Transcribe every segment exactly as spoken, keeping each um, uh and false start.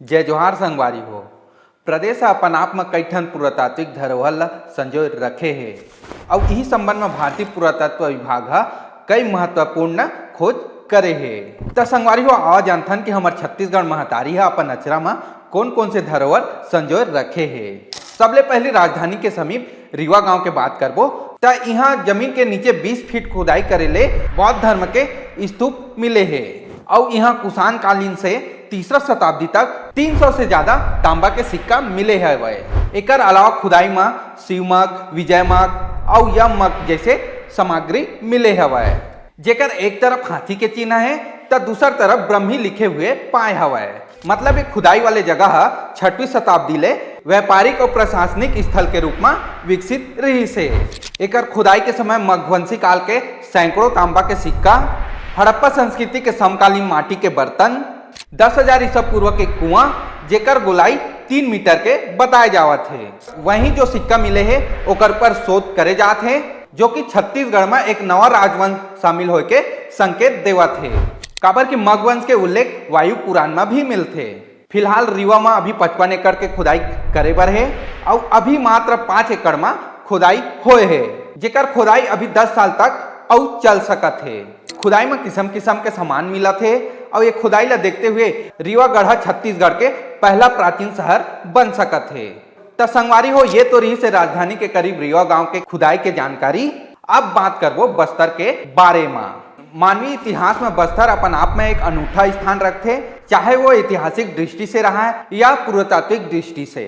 जय जोहार संगवारी हो। प्रदेश ह अपन आप म कई ठन पुरातात्विक धरोहर ल संजोए रखे हे, अउ इही संबंध म भारतीय पुरातत्व विभाग ह कई महत्वपूर्ण खोज करे हे। त संगवारी हो, आवा जानथन कि हमर छत्तीसगढ़ महतारी ह अपन अचरा म कोन-कोन से धरोहर संजोए रखे हे। सबले पहिली राजधानी के समीप रीवा गांव के बात करबो, त इहां जमीन के नीचे बीस फीट खुदाई करे ले बौद्ध धर्म के स्तूप मिले हे, अउ इहां कुषाण कालीन से तीसरा शताब्दी तक तीन सौ से ज्यादा तांबा के सिक्का मिले हवय। एकर अलावा खुदाई म शिवमग, विजयमग अउ यममग जैसे सामग्री मिले हवय, जेकर एक तरफ हाथी के चिन्ह हे, त दूसर तरफ ब्रह्मी लिखे हुए पाए हवय। मतलब, ये खुदाई वाले जगह ह छठवीं शताब्दी ले व्यापारिक अउ प्रशासनिक स्थल के रूप म विकसित रहिस हे। एकर खुदाई के समय मगवंशी काल के सैकड़ों तांबा के सिक्का, हड़प्पा संस्कृति के समकालीन माटी के बर्तन, दस हजार ईसा पूर्व के कुआं, जेकर गोलाई तीन मीटर के बताए जावत हे। वहीं जो सिक्का मिले हे, ओकर पर शोध करे जात हे, जो कि छत्तीसगढ़ म एक नवा राजवंश शामिल होय के संकेत देवत हे, काबर कि मगवंश के उल्लेख वायु पुराण म भी मिलथे। फिलहाल रीवा म अभी पचपन एकड़ के खुदाई करे बर हे, अउ अभी मात्र पाँच एकड़ म खुदाई होए हे, जेकर खुदाई अभी दस साल तक अउ चल सकत हे। खुदाई म किसम किसम के सामान मिलत हे, अउ ये खुदाई ल देखते हुए रीवा गढ़ ह छत्तीसगढ़ के पहला प्राचीन शहर बन सकत हे। त संगवारी हो, ये तो रहिस हे राजधानी के करीब रीवा गांव के खुदाई के जानकारी। अब बात करबो बस्तर के बारे म। मानवीय इतिहास म बस्तर अपन आप म एक अनूठा स्थान रखथे, चाहे वो ऐतिहासिक दृष्टि से रहा है या पुरातात्विक दृष्टि से।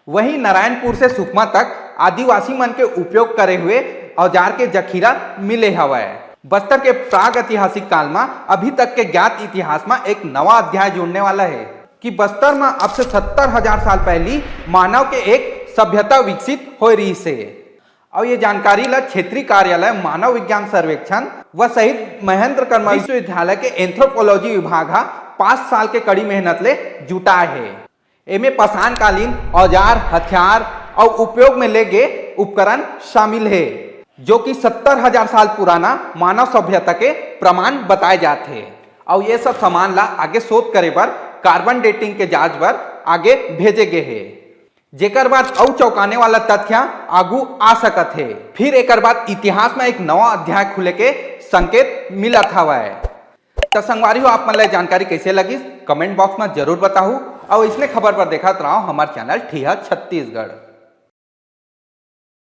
वहीं नारायणपुर से सुकमा तक आदिवासी मन के उपयोग करे हुए औजार के जखीरा मिले हवय। बस्तर के प्राग ऐतिहासिक काल म अभी तक के ज्ञात इतिहास म एक नवा अध्याय जुड़ने वाला है कि बस्तर म अब से सत्तर हजार साल पहली मानव के एक सभ्यता विकसित होए रहिस हे। अउ ये जानकारी ल क्षेत्रीय कार्यालय मानव विज्ञान सर्वेक्षण व शहीद महेंद्र कर्मा विश्वविद्यालय के एंथ्रोपोलॉजी विभाग ह पाँच साल के कड़ी मेहनत ले जुटाए हे। एमे पाषाणकालीन औजार, हथियार अउ उपयोग में ले गे उपकरण शामिल हे, जो कि सत्तर हजार साल पुराना मानव सभ्यता के प्रमाण बताए जात हे। अउ ये सब सामान ला आगे शोध करे बर कार्बन डेटिंग के जांच बर आगे भेजे गे हे, जेकर बाद अउ चौंकाने वाला तथ्य आगू आ सकत हे। फिर एकर बाद इतिहास में एक नवा अध्याय खुले के संकेत मिलत हवय। त संगवारी हो, आप मन ला जानकारी कैसे लगिस, कमेंट बॉक्स में जरूर बताहू, अउ इसने खबर पर देखत रहो हमार चैनल ठिया छत्तीसगढ़।